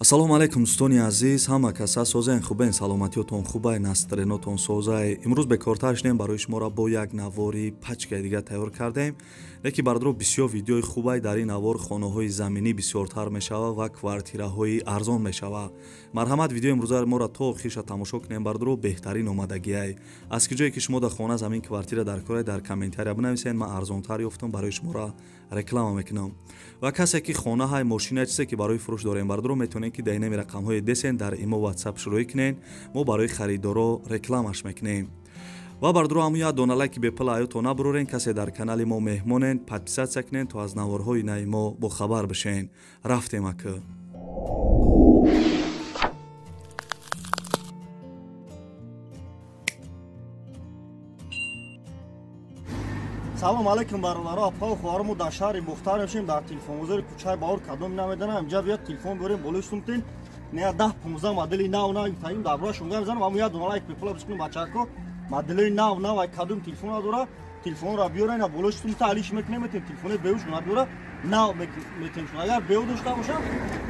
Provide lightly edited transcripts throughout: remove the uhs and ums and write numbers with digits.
Ассалому алайкум дӯстони азиз, ҳама каса созен хубен, саломатиётон хубай, настренотон созай. Имрӯз бекортар шудем, барои шуморо бо як навори пачкаи дига тайёр кардем. Лекин бардоро бисёр видеои хубай, дар ин навор хонаҳои заминӣ бисёртар мешава ва квартираҳои арзон мешава. Марҳамат, видеои имрӯзаи моро то охирша тамошо кунем, бардоро беҳтарин омадагиай. Аз ки ҷое ки шумо дар хона замин квартира дар корай, дар комментария бинависед, ман арзонтар ёфтам, барои шуморо реклама мекунам. Ва касе ки хона ҳай, мошина, чизе ки барои фурӯш дорем, бардоро метавонед ки дар инами рақамҳои десен дар имо WhatsApp шурӯъ кунед, мо барои харидоро рекламаш мекунем. Ва бардоро ҳамун як дона лайки бепул аёто набурорен, касе дар канали мо меҳмонен, подписатсия кунен то аз наворҳои наи мо бохабар бишен. Рафтем ака. Салом алейкум бародаро, апа хоҳаро, мо дар шаҳри Бохтар мешем, дар телефонбозори кӯчаи Баҳор. Кадом намедонам, инҷа биёд телефон биёрем, болои сумтен не 10-15 модели нав нав таим дар бораи шунга мезанам. Ҳамун як дона лайк бепула бискунем, бачако, модели нав нав ай кадом телефон надора, телефонро биёрен, болои сумта алиш мекунем, метем телефони беуш надора, нав метем. Агар беу дошта бошам,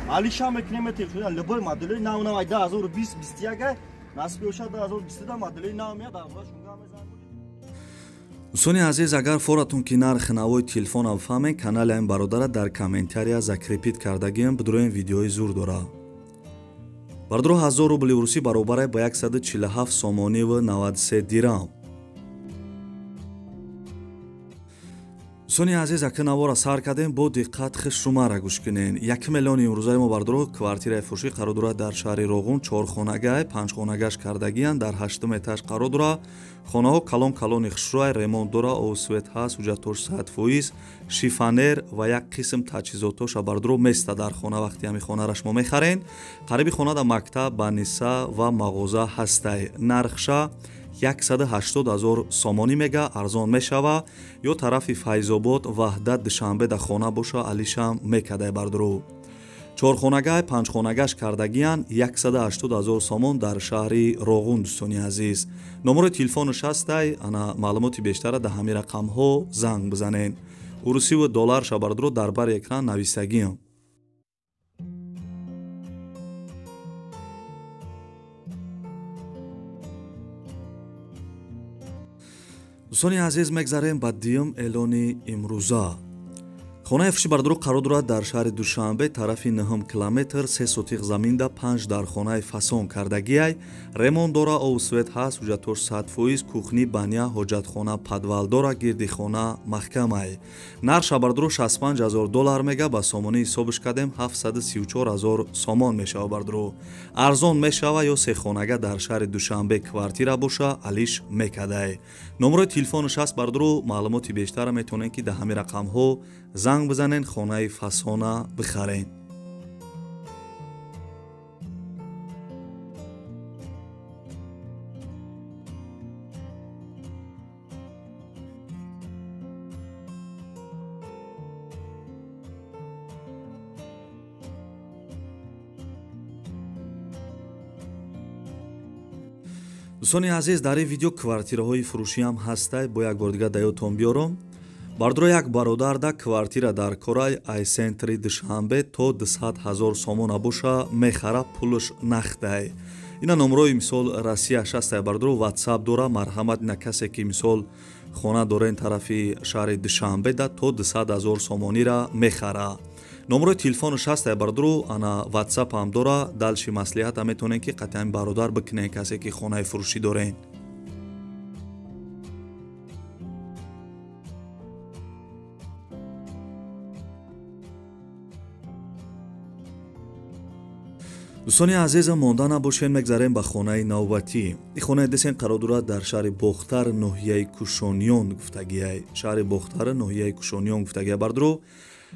алиша мекунем, метем. Любой модели нав нав ай 2020 21 насиб бошад, 2022 модели нав меяд, дар бораи шунга мезанам. Дӯстони азиз, агар форатон ки нархи навои телефонам фаҳмен, канали ин бародара дар комментария закрепит кардагиам, бидроем видеои зур дора. Бардоро 1000 рубли русӣ баробарай ба 147 сомониву 93 дирам. Дӯстони азиз, ака навора сар кардем, бо диққат хушрумара гӯш кунен. 1 миллиони имрӯзаи мо бардоро квартираи фурӯшӣ қарор дорад дар шаҳри Роғун, 4 хонагай, 5 хонагаш кардагиян, дар 8 этаж қарор дорад. Хонаҳо калон калони хушрӯай, ремонт дора, овсвет ҳаст, ҳуҷҷатош 100%, шифонер ва як қисм таҷҳизотоша бардоро места дар хона. Вақти ҳами хонара шумо мехарен, қариби хонада мактаб, баниса ва мағоза ҳастай. Нархша 180 000 сомонӣ мега, арзон мешава. Ё тарафи Файзобод, Ваҳдат, Душанбе да хона боша, алишам мекадай бардоро. 4 хонагай, 5 хонагаш кардагиян, 180 000 сомон дар шаҳри Роғун. Дӯстони азиз, номерои телефонаш ҳастай, ана маълумоти бештара дар ҳамин рақамҳо занг бизанен. Урусиву долларша бардоро дар бари экран нависагиям. Дӯстони азиз, мегзарем ба дуюм эълони имрӯза. Хонаи фурӯшӣ бардоро қарор дорад дар шаҳри Душанбе, тарафи 9 километр, 3 сотиқ заминда, 5 дар хонаи фасон кардагиай, ремонт дора, овсвет ҳаст, ҳуҷҷатош 100%, кухни, баня, ҳоҷатхона, подвал дора, гирди хона маҳкамай. Нархша бардоро 65 000 доллар мега, ба сомонӣ ҳисобш кардем 734 000 сомон мешава бардоро. Арзон мешава ё се хонага дар шаҳри Душанбе квартира боша, алиш мекадай. Номерои телефонаш ҳаст бардоро, маълумоти бештара метавонед ки дар ҳамин рақамҳо занг бизанен, хонаи фасона бихарен. Дӯстони азиз, дар ин видео квартираҳои фурӯшиам ҳастай, бо як бор дига да ёдтон биёрам. Бардоро як бародарда квартира дар корай ай центри Душанбе то 200 000 сомона боша мехара, пулш нахтай. Ина номрои мисол Россия шастай бардоро, WhatsApp дора, марҳамат ина касе ки мисол хона дорен тарафи шаҳри Душанбе да то 200 000 сомонира мехара. Номрои телефонаш ҳастай бардоро, ана WhatsApp ҳам дора, далши маслиҳата метавонен ки қатъиян бародар бикунен касе ки хонаи фурӯшӣ дорен. Дӯстони азизам, монда набошен, мегзарем ба хонаи навбатӣ. Ин хонаи десен қарор дорад дар шаҳри Бохтар, ноҳияи Кушониён гуфтагиай. Шаҳри Бохтар, ноҳияи Кушониён гуфтагиай бардоро.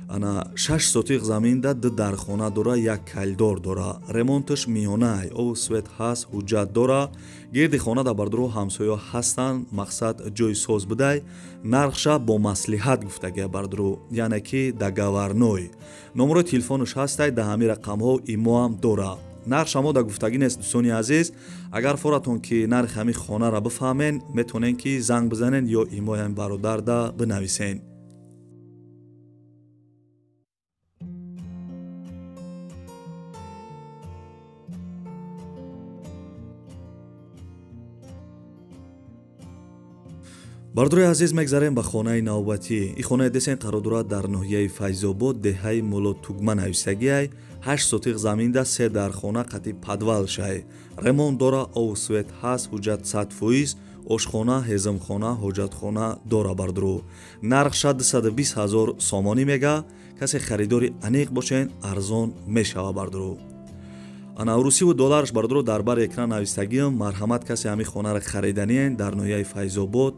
Ана 6 сотиқ заминда, 2 дархона дора, 1 калидор дора. Ремонташ миёнай, об свет ҳаст, ҳуҷҷат дора. Гирди хона да бардоро ҳамсоё ҳастанд, мақсад ҷои соз будай. Нархша бо маслиҳат гуфтагиай бардоро, яъне ки договорной. Номерои телефонаш ҳастай, дар ҳамин рақамҳо имоам дора. Нархша мо да гуфтагӣ нест дӯстони азиз. Агар форатон ки нархи ҳамин хонара бифаҳмен, метавонен ки занг бизанен ё имои ҳамин бародарда бинависен. Бардорои азиз, мегзарем ба хонаи навбатӣ. Ин хонаи десен қарор дорад дар ноҳияи Файзобод, деҳаи Муллотугма нависагиай. 8 сотиқ заминда, 3 дар хона қати подвал шай. Ремонт дора, ов свет ҳаст, ҳуҷҷат 100%, ошхона, ҳезумхона, ҳоҷатхона дора бардуру. Нархша 220 000 сомонӣ мега. Касе харидори аниқ бошен, арзон мешава бардуру. Ана русиву долларш бардуру дар бари экран навистагиам. Марҳамат, касе ҳамин хонаро хариданиен дар ноҳияи Файзобод,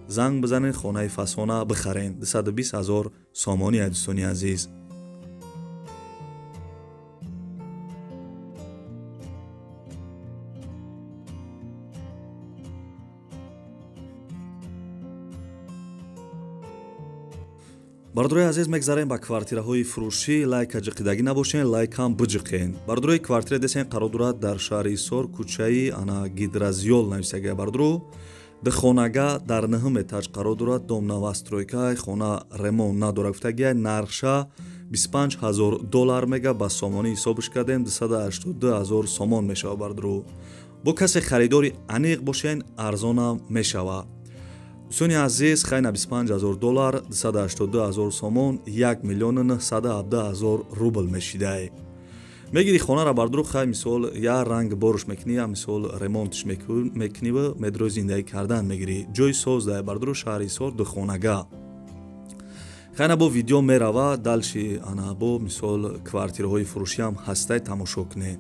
занг бизанед, хонаи фасона бихарен. 220 000 сомонӣ, дӯстони азиз. Бардорои азиз, мегзарем ба квартираҳои фурӯшӣ. Лайка ҷиқидагӣ набошен, лайкам биҷиқен. Бардорои квартира десен қарор дорад дар шаҳри Исор, кӯчаи ана Гидразёл нависагия бардоро. Духонага дар 9 этаж қарор дорад, дом новостройка, хона ремонт надорад гуфтагия. Нархша 25 000 доллар мега, ба сомонӣ ҳисобш кардем 282 000 сомон мешава бардоро. Бо касе харидори аниқ бошен, арзонам мешава. Дӯстони азиз, хайна 25 000 доллар, 282 000 сомон, 1 917 000 рубл мешидай. Мегири хонара бардуру, хай мисол я ранг борш мекунӣ, я мисол ремонтш мекунӣ ва медрои зиндагӣ кардан мегирӣ. Ҷои соз дай бардуру, шаҳри Исор, духонага. Хайна бо видео мерава дальше, ана бо мисол квартираҳои фурӯшиам ҳастай, тамошо кунед.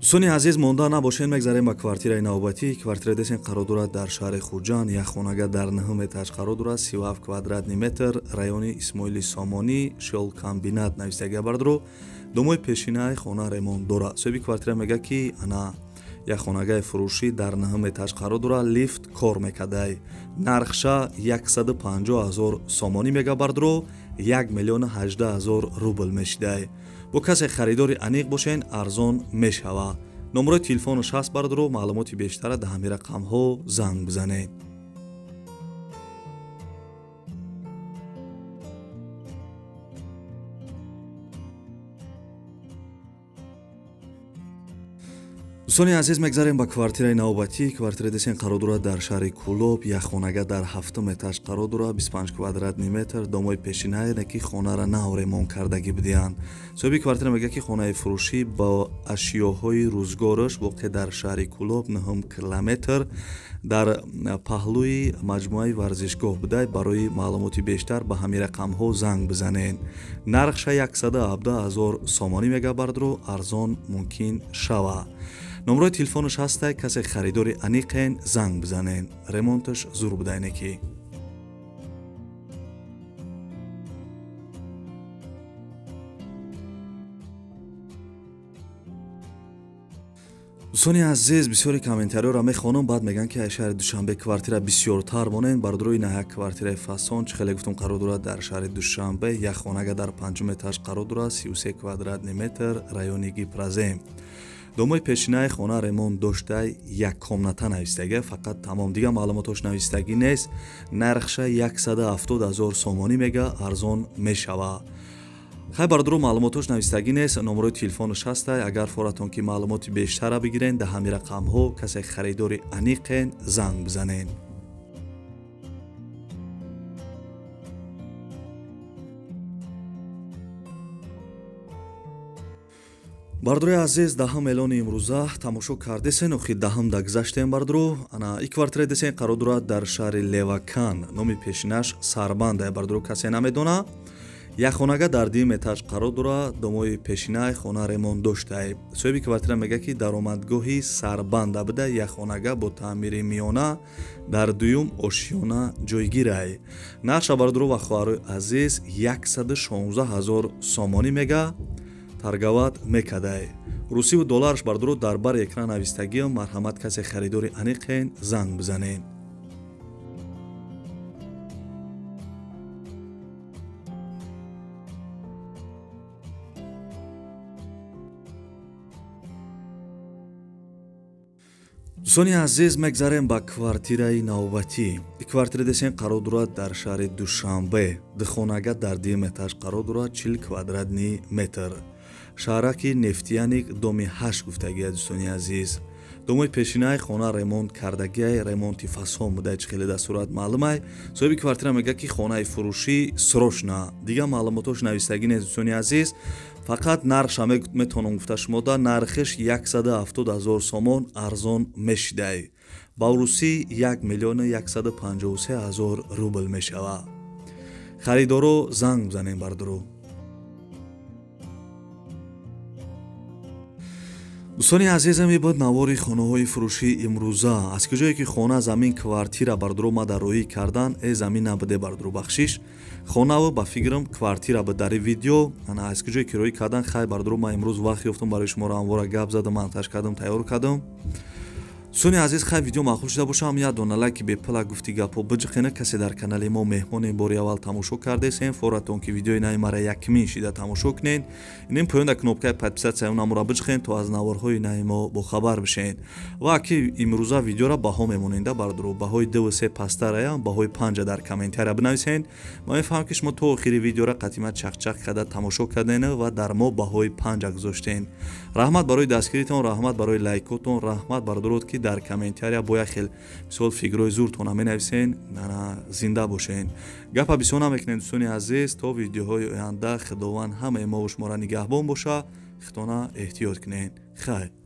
Дӯстони азиз, монда набошен, мегзарем ба квартираи навбатӣ. Квартира десен қарор дорад дар шаҳри Хуҷанд, як хонага дар 9 этаж қарор дорад, 37 квадратный метр, райони Исмоили Сомонӣ, шелкомбинат навистагия бардоро. Домои пешинаи хона ремонт дорад. Соҳиби квартира мега ки ана як хонагаи фурӯшӣ дар 9 этаж қарор дорад, лифт кор мекардай. Нархша 150 000 сомонӣ мега бардоро, 1 018 000 рубл мешидай. Бо касе харидори аниқ бошен, арзон мешава. Номерои телефонаш ҳаст бардоро, маълумоти бештара дар ҳамин рақамҳо занг бизанед. Дӯстони азиз, мегзарем ба квартираи навбатӣ. Квартира десен қарор дорад дар шаҳри Кӯлоб, як хонага дар 7 этаж қарор дорад, 25 квадратный метр, домои пешинае ки хонара нав ремонт кардагӣ будиянд. Соҳиби квартира мегӯяд ки хонаи фурӯшӣ бо ашёҳои рӯзгораш воқеъ дар шаҳри Кӯлоб, 9 километр дар паҳлӯи маҷмӯаи варзишгоҳ буда. Барои маълумоти бештар ба ҳамин рақамҳо занг бизанед. Нархша 117 000 сомонӣ мега бардоро, арзон мумкин шава. Номерои телефонаш ҳастай, касе харидори аниқен, занг бизанед. Ремонташ зур будайне ки. Дӯстони азиз, бисёри комментариёро мехонам, баъд мегӯянд ки ай шаҳри Душанбе квартира бисёртар монен. Бардорои на як квартираи фасон чӣ хеле гуфтум қарор дорад дар шаҳри Душанбе, як хонага дар 5 этаж қарор дорад, 33 квадратный метр, райони Гипразем. Домои пешинаи хона ремонт доштай, як комната навистагӣ, фақат тамом, дигар маълумотош навистагӣ нест. Нархша 170 000 сомонӣ мега, арзон мешава. Хай бардоро, маълумотош навистагӣ нест, номерои телефонаш ҳастай. Агар форатон ки маълумоти бештара бигирен, дар ҳамин рақамҳо касе харидори аниқен, занг бизанед. Бардорои азиз, даҳам эълони имрӯза тамошо кардесен, охи даҳам да гузаштем бардоро. Ана и квартира десен қарор дорад дар шаҳри Левакан, номи пешинаш Сарбанда бардоро, касе намедона. Як хонага дар дуюм этаж қарор дорад, домои пешинаи хона ремонт доштае. Соҳиби квартира мегӯяд, ки даромадгоҳи сарбанда буда, як хонага бо таъмири миёна дар дуюм ошёна ҷойгирай. Нархша бародаро ва хоҳарои азиз 116 000 сомонӣ мега, торговать мекадай. Русиву долларш бародаро дар бари экран навистагиам, марҳамат касе харидори аниқен занг бизанед. Дӯстони азиз, мегзарем ба квартираи навбатӣ. Квартира десен қарор дорад дар шаҳри Душанбе. Духонага дар дуюм этаж қарор дорад, 40 квадратный метр. Шаҳраки Нефтияник, доми 8 гуфтагия дӯстони азиз. Домои пешинаи хона ремонт кардагиай, ремонти фасон буда, чӣ хеле дар сурат маълумай. Соҳиби квартира мегӯяд, ки хонаи фурӯшӣ срочно. Дигар маълумотош навистагӣ нест дӯстони азиз. Фақат нархша метавонам гуфта шумо да, нархиш 170 000 сомон арзон мешидай. Ба русӣ 1 153 000 рубл мешавад. Харидоро занг бизанем бародаро. Дӯстони азизам, ибод навори хонаҳои фурӯшии имрӯза. Аз куҷое ки хона, замин, квартира бародаро ма дар роҳӣ кардан, замин набуде бародаро, бахшиш. Хонаву ба фикрам квартира буд дар видео. Ана аз куҷое ки роҳӣ кардан, хай бародаро ма имрӯз вақт ёфтам барои шуморо ҳамвора гап задам, монтаж кардам, тайёр кардам. Дӯстони азиз, хай видео маъқул шуда бошам, як дона лайки бепула гуфти гапҳо биҷиқена. Касе дар канали мо меҳмоне бори аввал тамошо кардесен, форатон ки видеои наи мара якмин шида тамошо кунед, инем поён дар кнопкаи подписаться намура биҷиқен, то аз наворҳои наи мо бохабар бишен. Ва ки имрӯза видеора баҳо мемоненда бародаро, баҳои 2 3 пастараям, баҳои 5 дар комментария бинависен. Ма мефаҳмам ки шумо то охири видеора қатима чақчақ карда тамошо карден ва дар мо баҳои 5 гузоштен. Раҳмат барои дастгиритон, раҳмат барои лайкотон, раҳмат бародарот ки дар комментария бо як хел мисол фигурои зуртона менависен, зинда бошен. Гапа бисёр намекунем дӯстони азиз, то видеоҳои оянда Худованд ҳамаи мову шуморо нигаҳбон боша, худтона эҳтиёт кунед. Хайр.